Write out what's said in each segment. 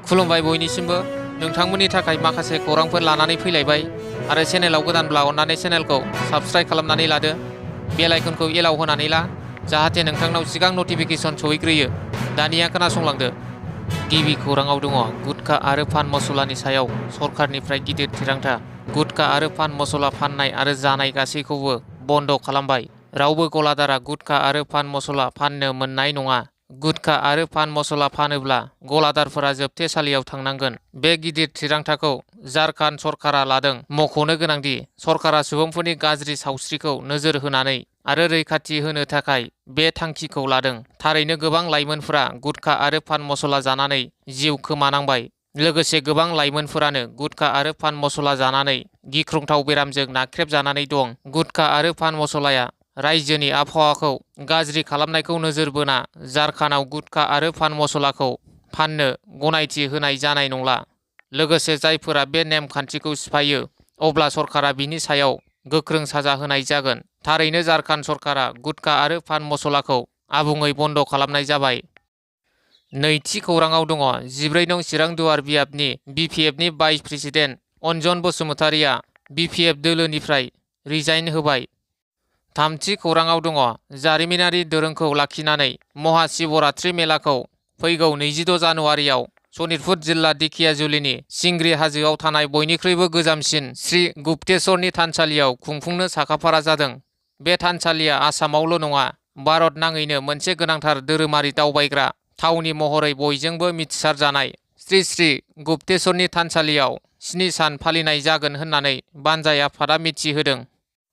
खुलुमबाय बयनिसिमबो नोंथांमोननि थाखाय माखासे खौरांफोर लानानै फैलायबाय आरो चेनेलाव गोदानब्ला अन्नानै चेनेलखौ साबस्क्राइब खालामनानै लादो बेल आइकनखौ एलाव होनानै ला जाहाथे नोंथांनाव सिगां नटिफिकेसन सौहैग्रोयो दानिया खोनासंलांदो गिबि खौराङाव दङ गुटखा आरो पान मसलानि सायाव सरखारनिफ्राय गिदिर थिरांथा गुटखा आरो पान मसला फाननाय आरो जानाय गासैखौबो बन्द खालामबाय रावबो गलादारा गुटखा आरो पान मसला फाननो मोननाय नङा गुटखा आरो पान मसला फानोब्ला गलादारफोरा जोबथेसालियाव थांनांगोन बे गिदिर थिरांथाखौ झारखन्ड सरकारा लादों मख'नो गोनांदि सरकारा सुबुंफोरनि गाज्रि सावस्रिखौ नोजोर होनानै आरो रैखाथि होनो थाखाय बे थांखिखौ लादों थारैनो गोबां लाइमोनफोरा गुटखा आरो पान मसला जानानै जिउ खोमानांबाय लोगोसे गोबां लाइमोनफोरानो गुटखा आरो पान मसला जानानै गिख्रंथाव बेरामजों नाख्रेबजानानै दं गुटखा आरो पान मसलाया रायजोनि आबहावाखौ गाज्रि खालामनायखौ नोजोर बोना झारखन्डआव गुटखा आरो पान मसलाखौ फाननो गनायथि होनाय जानाय नंला लोगोसे जायफोरा बे नेमखान्थिखौ सिफायो अब्ला सरकारा बिनि सायाव गोख्रों साजा होनाय जागोन थारैनो झारखन्ड सरकारा गुटखा आरो पान मसलाखौ आबुङै बन्द खालामनाय जाबाय नैथि खौराङाव दङ 14 नं चिरां दुवार बियाबनि बिपिएफनि भाइस प्रेसिडेन्ट अन्जन बसुमतारिया बिपिएफ दोलोनिफ्राय रिजाइन होबाय थामथि खौराङाव दङ जारिमिनारि दोरोंखौ लाखिनानै महाशिवरात्रि मेलाखौ फैगौ 26 जानुवारियाव सनितपुर जिल्ला दिखियाजुलिनि सिंग्रि हाजोआव थानाय बयनिख्रुइबो गोजामसिन श्री गुप्तेश्वरनि थानसालियाव खुंफुंनो साखाफारा जादों बे थानसालिया आसामावल' नङा भारत नाङैनो मोनसे गोनांथार धोरोमारि दावबायग्रा थावनि महरै बयजोंबो मिथिसारजानाय श्री श्री गुप्तेश्वरनि थानसालियाव 7 सान फालिनाय जागोन होननानै बानजाय आफादा मिथिहोदों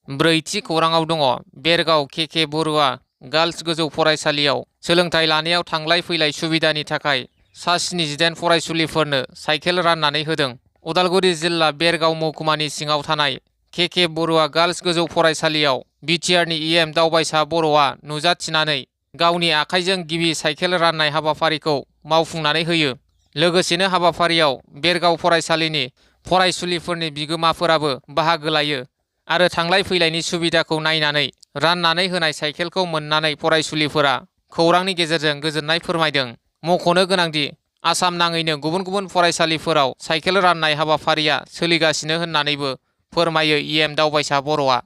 ब्रैथि खौराङाव दङ बेरगाव के बरुवा गार्लस गोजौ फरायसालियाव सोलोंथाइ लानायाव थांलाय फैलाय सुबिदानि थाखाय सा 78 फरायसुलिफोरनो साइकेल राननानै होदों उदालगुरि जिल्ला बेरगाव महकुमानि सिङाव थानाय के बरुवा गार्लस गोजौ फरायसालियाव बिटिआरनि इएम दावबायसा बर'आ नुजाथिनानै गावनि आखाइजों गिबि साइकेल राननाय हाबाफारिखौ मावफुंनानै होयो लोगोसेनो हाबाफारियाव बेरगाव फरायसालिनि फरायसुलिफोरनि बिगोमाफोराबो बाहागो लायो आरो थांलाय फैलायनि सुबिदाखौ नायनानै राननानै होनाय साइकेलखौ मोननानै फरायसुलिफोरा खौरांनि गेजेरजों गोजोननाय फोरमायदों मख'नो गोनांदि आसाम नाङैनो गुबुन गुबुन फरायसालिफोराव साइकेल राननाय हाबाफारिया सोलिगासिनो होननानैबो फोरमायो इएम दावबायसा बर'आ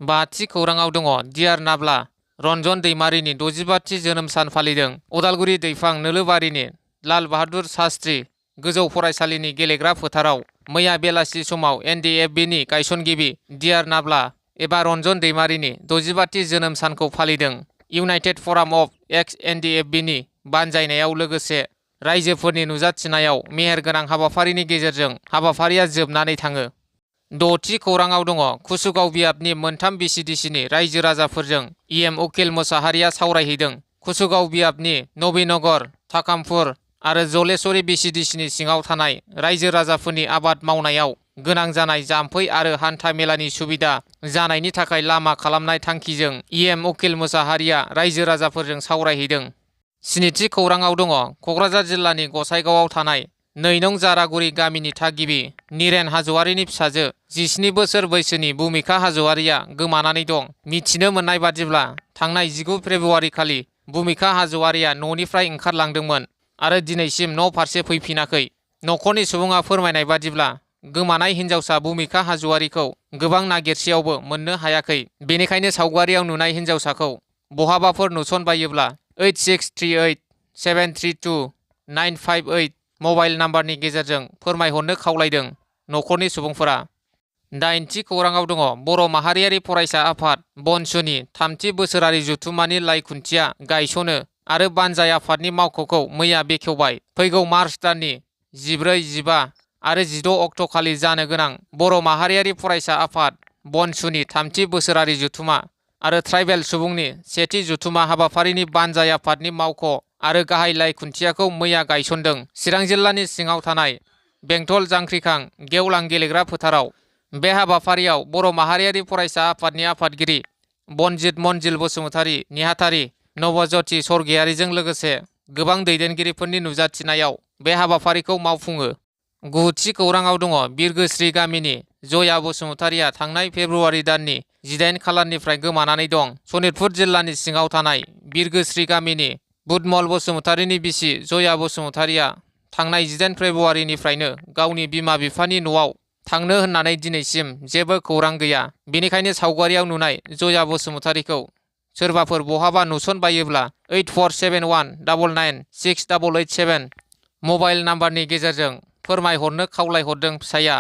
बाथि खौराङाव दङ डियार नाब्ला रन्जन दैमारिनि 65थि जोनोम सान फालिदों उदालगुरि दैफां नोलोबारिनि लाल बाहादुर शास्त्री गोजौ फरायसालिनि गेलेग्रा फोथाराव मैया बेलासि समाव एनडिएफबिनि गायसनगिरि डियार नाब्ला एबा रन्जन दैमारिनि 65थि जोनोम सानखौ फालिदों इउनाइटेड फराम अफ एक्स एनडिएफबिनि बानजायनायाव लोगोसे रायजोफोरनि नुजाथिनायाव मेहेरगोनां हाबाफारिनि गेजेरजों हाबाफारिया जोबनानै थाङो द'थि खौराङाव दङ कुसुगाव बियाबनि मोनथाम बिसिडिसिनि रायजो राजाफोरजों इएम उकिल मोसाहारिया सावरायहैदों कुसुगाव बियाबनि नबीनगर थाकामपुर आरो जलेश्वरी बिसिडिसिनि सिङाव थानाय रायजो राजाफोरनि आबाद मावनायाव गोनां जानाय जाम्फै आरो हान्था मेलानि सुबिदा जानायनि थाखाय लामा खालामनाय थांखिजों इएम उकिल मोसाहारिया रायजो राजाफोरजों सावरायहैदों स्निथि खौराङाव दङ क'क्राझार जिल्लानि गसाइगावआव थानाय 2 नं जारागुरि गामिनि थागिबि निरेन हाज'वारिनि फिसाजो 17 बोसोर बैसोनि भुमिका हाज'वारिया गोमानानै दं मिथिनो मोननाय बादिब्ला थांनाय 19 फेब्रुवारि खालि भुमिका हाज'वारिया न'निफ्राय ओंखारलांदोंमोन आरो दिनैसिम न' फारसे फैफिनाखै न'खरनि सुबुङा फोरमायनाय बादिब्ला गोमानाय हिन्जावसा भुमिका हाज'वारिखौ गोबां नागिरसेयावबो मोननो हायाखै बेनिखायनो सावगारियाव नुनाय हिन्जावसाखौ बहाबाफोर नुसनबायोब्ला 8638732958 मबाइल नाम्बारनि गेजेरजों फोरमायहरनो खावलायदों न'खरनि सुबुंफोरा 8थि खौराङाव दङ बर' माहारियारि फरायसा आफाद बनसुनि 3थि बोसोरारि जथुम्मानि लाइ खुन्थिया गायसनो आरो बानजाय आफादनि मावख'खौ मैया बेखेवबाय फैगौ मार्च दाननि 14, 15 आरो 16 अक्ट'खालि जानो गोनां बर' माहारियारि फरायसा आफाद बनसुनि 3थि बोसोरारि जथुम्मा आरो ट्राइबेल सुबुंनि 1थि जथुम्मा हाबाफारिनि बानजाय आफादनि मावख' आरो गाहाय लाइ खुन्थियाखौ मैया गायसनदों चिरां जिल्लानि सिङाव थानाय बेंटल जांख्रिखां गेवलां गेलेग्रा फोथाराव बे हाबाफारियाव बर' माहारियारि फरायसा आफादनि आफादगिरि बनजित मनजिल बसुमतारी नेहाथारि नबज्यति सरगयारिजों लोगोसे गोबां दैदेनगिरिफोरनि नुजाथिनायाव बे हाबाफारिखौ मावफुङो 9थि खौराङाव दङ बिरगोस्रि गामिनि जया बसुमतारिया थांनाय फेब्रुवारि दाननि 18 खालारनिफ्राय गोमानानै दं सनितपुर जिल्लानि सिङाव थानाय बिरगोस्रि गामिनि बुधमल बसुमतारिनि बिसि जया बसुमतारिया थांनाय 10 फेब्रुआरिनिफ्रायनो गावनि बिमा बिफानि न'आव थांनो होननानै दिनैसिम जेबो खौरां गैया। बेनिखायनो सावगारियाव नुनाय जया बसुमतारीखौ सोरबाफोर बहाबा नुसनबायोब्ला 8471996887 मबाइल नाम्बारनि गेजेरजों फोरमायहरनो खावलायहरदों फिसाया।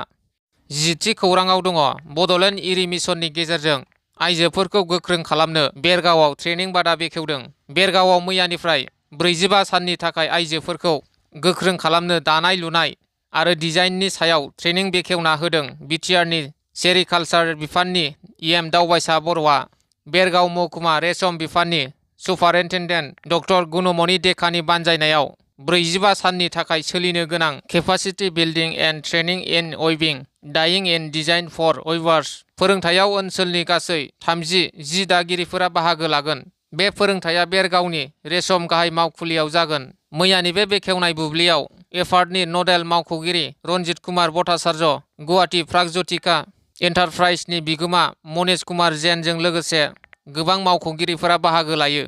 10थि खौराङाव दङ बड'लेण्ड इरि मिसननि गेजेरजों आइजोफोरखौ गोख्रों खालामनो बेरगावआव ट्रेनिं बादा बेखेवदों। बेरगावआव मैयानिफ्राय 45 साननि थाखाय आइजोफोरखौ गोख्रों खालामनो दानाय लुनाय आरो डिजाइननि सायाव ट्रेनिं बेखेवना होदों बिटिआरनि सेरिकालचार बिफाननि EM दावबायसा बर'आ। बेरगाव महकुमा रेशम बिफाननि सुपारिनटेन्डेन्ट डक्टर गुनुमणि डेकानि बानजायनायाव 45 साननि थाखाय सोलिनो गोनां capacity building and training in weaving dyeing and design for weavers फोरोंथायाव ओनसोलनि गासै 30 जि दागिरिफोरा बाहागो लागोन। बे फोरोंथाया बेरगावनि रेशम गाहाय मावखुलियाव जागोन। मैयानि बे बेखेवनाय बुब्लियाव एफार्टनि नडेल मावख'गिरि रन्जित कुमार भट्टाचार्य, गुवाहाटी प्रागज्यतिका एन्टारप्राइजनि बिगोमा मनीष कुमार जैनजों लोगोसे गोबां मावख'गिरिफोरा बाहागो लायो।